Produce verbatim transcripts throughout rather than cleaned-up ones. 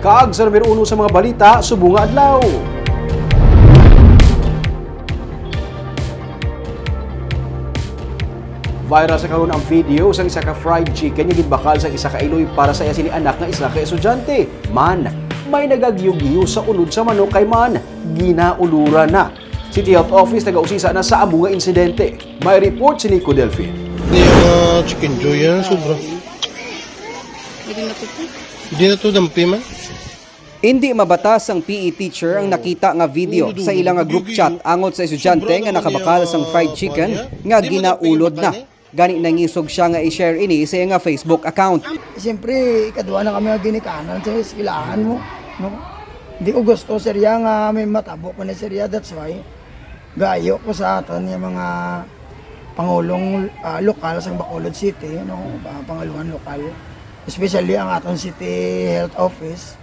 Kag sa numero uno sa mga balita subong nga adlaw. Viral sa karon ang video sang isa ka fried chicken nga ginbakal sang isa ka iloy para sa iya sini anak nga isa ka estudyante. Man, may nagagyo-giyo sa ulod sa manok kay man, ginauluran na. City Health Office nagausisa na sa amo nga insidente. May report si Nico Delfin. Yung uh, chicken joy yan, sobra. Hindi na to po. Hindi na to dampi man. Indi mabatas sang P E teacher ang nakita nga video sa ila nga group chat angot sa estudyante nga nakabakal sang fried chicken nga ginaulod na. Gani nangisog siya nga i-share ini sa iya nga Facebook account. Siyempre, ikadwa na kami nga ginikanan sa eskwelahan mo, no? Hindi ko gusto, sir, ya, nga may matabo ko na, sir, ya. That's why gayo ko sa aton nga mga pangulong ah, lokal sa Bacolod City, no? Ah, pangaluhan lokal. Especially ang aton City Health Office.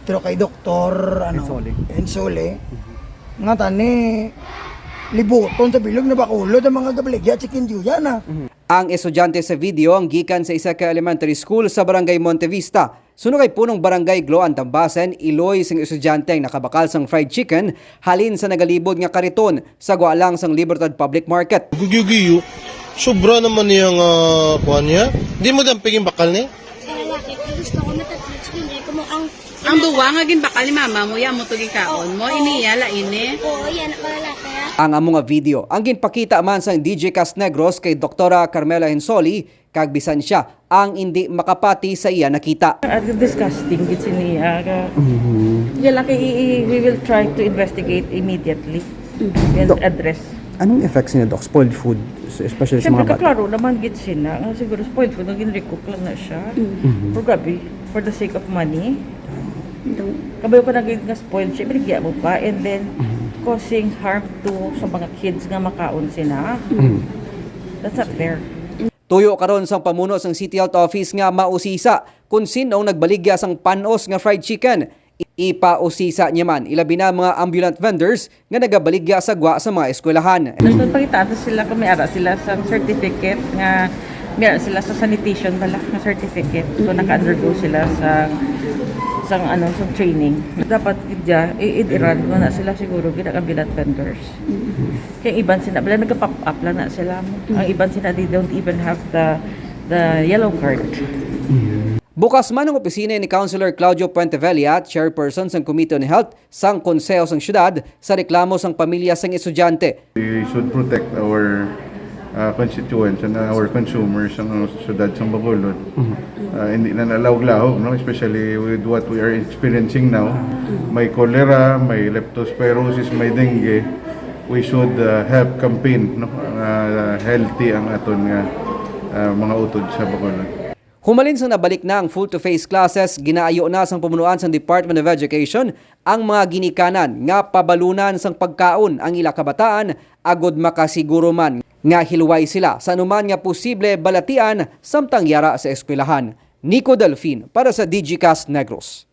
Pero kay Doktor ano, Insole. Insole, nga tani libuton sa bilog na Bacolod ang mga gabaligya chicken juya na. Ang estudyante sa video ang gikan sa isa ka elementary school sa Barangay Montevista. Suno kay punong barangay Gloan Tambasen, iloy sing estudyante ang nakabakal sang fried chicken halin sa nagalibod nga kariton sa gwa lang sang Libertad Public Market. Gugyo-giyo, sobra naman niya nga kuha niya. Di mo damping yung bakal ni? Sa lalaki, kung gusto ko matatlo chicken joy, kamo ang Ang duwa nga ginbakal ni mama mo, ya mo to gikaon mo, iniya la ini. Oo, yan ang lalaki, ah. Ang amo nga video ang ginpakita man sang D J Cast Negros kay Doktora Carmela Hensoli, kag bisan sia ang indi makapati sa iya nakita. Ah, disgusting gid sini aga. Iya lang kay i- i- we will try to investigate immediately and Doc, address. Anong effects niya, Doc? Spoiled food, especially sa Siyempre, mga bata? Kaklaro naman gid sina. Nga siguro spoiled food, naging recook lang na siya. Pero grabe, for the sake of money. Kabayo ka na gid nga spoiled siya, ibaligya mo pa. And then, causing harm to sa mga kids nga makaon sina. That's not fair. Tuyo karon sang pamuno sang City Health Office nga mausisa kon sin-o ang nagbaligya sang pan-os nga fried chicken. Ipausisa niya man ilabi na mga ambulant vendors nga nagabaligya sa gwa sa mga eskwelahan. Dapat pangitaan sila kung may ara sila sa certificate nga may ara sila sa sanitation bala nga certificate kung naka-undergo sila sa sa ano sa training. Dapat gid ya i-iran mo na sila siguro gid ang ambulant vendors. Kay iban sila bala nagpa-pop up lang na sila. Ang iban sila they don't even have the the yellow card. Bukas man ang opisina ni Councilor Claudio Puentevella, chairperson sang Committee on Health sang Konseho sang Syudad, sa reklamo sang pamilya sang estudyante. We should protect our uh, constituents and our consumers sang syudad sang Bacolod. Uh, hindi na nalawag-lahog, no? Especially with what we are experiencing now. May cholera, may leptospirosis, may dengue. We should uh, help campaign, no? Uh, healthy ang aton nga uh, mga utod sa Bacolod. Humalin sang nabalik na ang full-to-face classes, ginaayo na sang pamunuan sang Department of Education ang mga ginikanan nga pabalunan sang pagkaon ang ila kabataan agod makasiguro man nga hilway sila sa anuman nga posible balatian samtang yara sa eskwelahan. Nico Delfin para sa Digicast Negros.